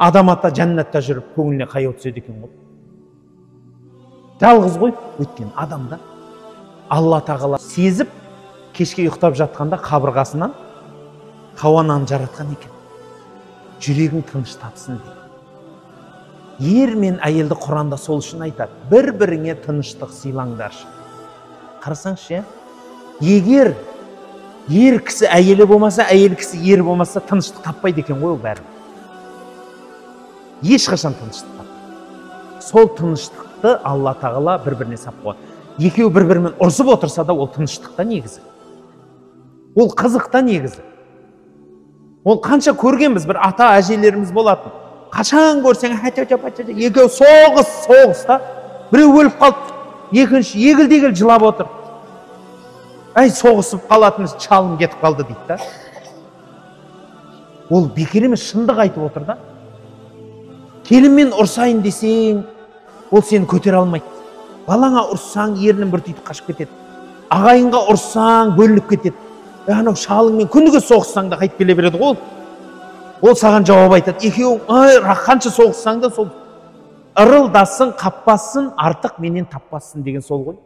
Адам ата жәннатта жүріп көңіліне қаяу түседі екен ғой. Жалғыз ғой, өйткені адамда. Алла тағала сезіп, кешке ұйықтап жатқанда қабырғасынан Хауа ананы жаратқан екен. Жүрегің тыныш тапсын деп. Ер мен әйелді Құранда сол үшін айтады. Бір-біріңе тыныштық сыйлаңдаршы. Қарасаңшы, егер ер кісі әйелі болмаса, әйел кісі ер болмаса, тыныштық таппайды екен ғой ол бәрі. Ешқашан тыныштық таппайды. Сол тыныштықты Алла тағала бір-біріне сап қойған. Екеуі бір-бірімен ұрсып отырса да, ол тыныштықта негізі. Ол қызықта негізі. Ол қанша көргенбіз, бір ата әжелеріміз болатын. Қашан көрсең, екеуі соғыс, соғыста. Біреу өліп қалды, екінші егілді-егіл жылап отыр. Әй, соғысып қалатын шалым кетіп қалды дейді да. Ол бекер емес, шындық айтып отыр да. Келінмен ұрсайын десең, ол сені көтере алмайды. Балаңа ұрссаң, ернін бір түйіп қашып кетеді. Ағайынға ұрссаң, бөлініп кетеді. Анау шалыңмен күніге соғыссаң да қайтып келе береді ғой ол. Ол саған жауап айтады. Екеуің, ай, қанша соғыссаң да сол ырылдасын, қаппасын, артық менен таппасын деген сол ғой.